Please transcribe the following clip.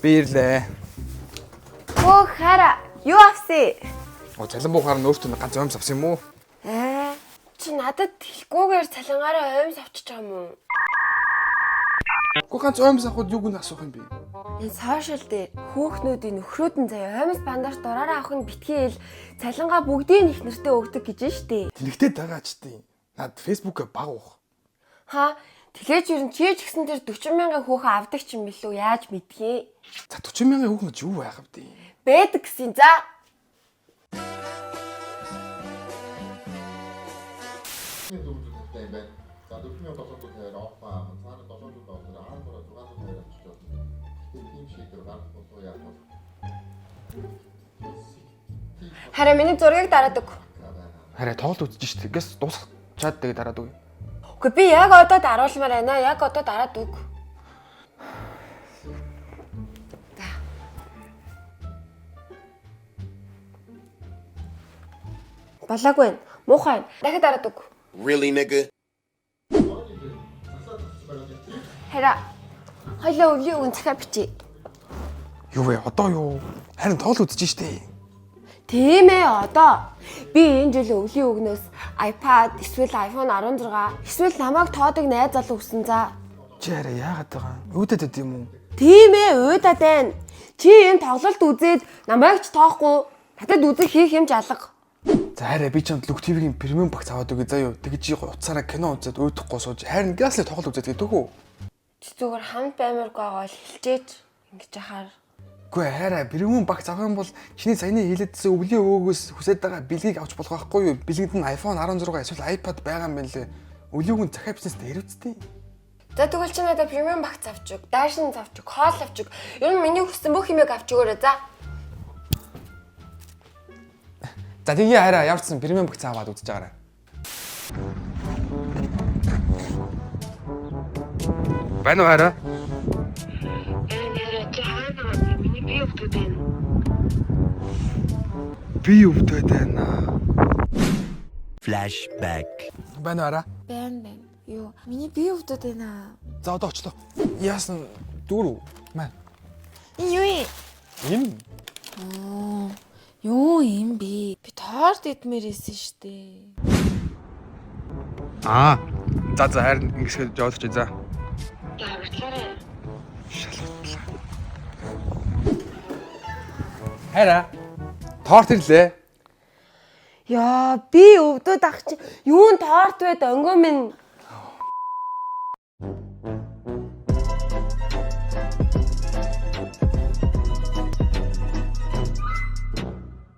Би ирлээ. Хөө хараа юу авсан? Оо цалин буухаар нь өөртөө нэг ганц оймс авсан юм уу? Аа чи надад хэлэхгүйгээр цалингаараа оймс авчиж байгаа юм уу? Гэхдээ ганц оймс авахд юуг нь асуух юм бэ? Энэ сошиал дээр хүүхнүүдийн нөхрүүд нь заяа оймс бандарч дураараа авах нь битгий ил цалингаа бүгдийг их нэртэй өгдөг гэж нь штэ. Тэнэгтэй дагаа ч тийм. Над фэйсбүүкээ баг уух. Ха тэлээч ер нь чи ч гэсэн тэр 40 мянган хүүхэн авдаг ч юм билүү яаж мэдхий? За 40 мянган хүүхэн гэж юу байх вэ? Бэдэг гэсэн за. Дөрвөлтэй юм байна. За 4750 опа цаана 770 А3 620 авчиж болно. Гэхдээ тийм шийдвэр гаргах болов яах вэ? Хараа миний зургийг дараад өг. Хараа тоглолт үзэж штэ. Гэс дуусах чад тэгээ дараад үгүй. Үгүй би яг одоо даруулмаар байна. Яг одоо дараад өг. За. Болоогүй байна. Муухай байна. Дахиад дараад өг. Really, nigga? Хараа. Хоёлаа өвлийн үгэн захиа бичье. Юу вэ? Одоо юу? Харин тоглолт үзэж штэ. Тийм ээ одоо. Би энэ жил өвлийн үгнөөс iPad эсвэл iPhone 16 эсвэл намайг тоодог найз залуу хүсэн за. Чи хараа яагаад байгаа юм? Үүдээд байд юм уу? Тийм ээ уйдаад байна. Чи энэ тоглолт үзээд намайг ч тоохгүй надад үзэх хийх юм жалга. За хараа би чамд Лүк ТV-гийн премиум багц аваад өгье заа юу. Тэгэж чи утсаараа кино үзээд уйдахгүй сууж харин гаслыг тоглолт үзээд гэдэг үү? Чи зүгээр хамт баймаргүй байгаа бол хэлчээч ингэж яхаар. Үгүй ээ, хараа премиум багц авах юм бол чиний саяны хэлээдсэн өвлийн өвөөгөөс хүсэж байгаа бэлгийг авч болох байхгүй юу? Бэлгэнд нь iPhone 16 эсвэл iPad байгаа юм байна лээ. Өвлийн үгэн захиа бичсэнээс дээрвцтэй. За тэгвэл чи надад премиум багц авч өг, даашин авч өг, хоол авч өг. Ер нь миний хүссэн бүх юмыг авч өгөөрэй за. За тэгье хараа явцсан премиум багц аваад үзэж байгаарай. Байна уу хараа? Нэрээ чи хаана байна? Миний бие өвдөд байна. Би өвдөд байна. Flashback. Байна уу хараа? Байна байна. Юу, миний бие өвдөд байна. За одоо очлоо. Яасан дүүрүү. Маа. Энэ юу юм? Энэ Оо, юу юм бэ? Би торт идмээр исэн штэ. Аа. За за харин ингэсгээд жоолч за. За авчлаарай. Шалгатлаа. Хайра. Торт ирлээ. Яа, би өвдөд ах чи юун торт вэ дөнгөө минь.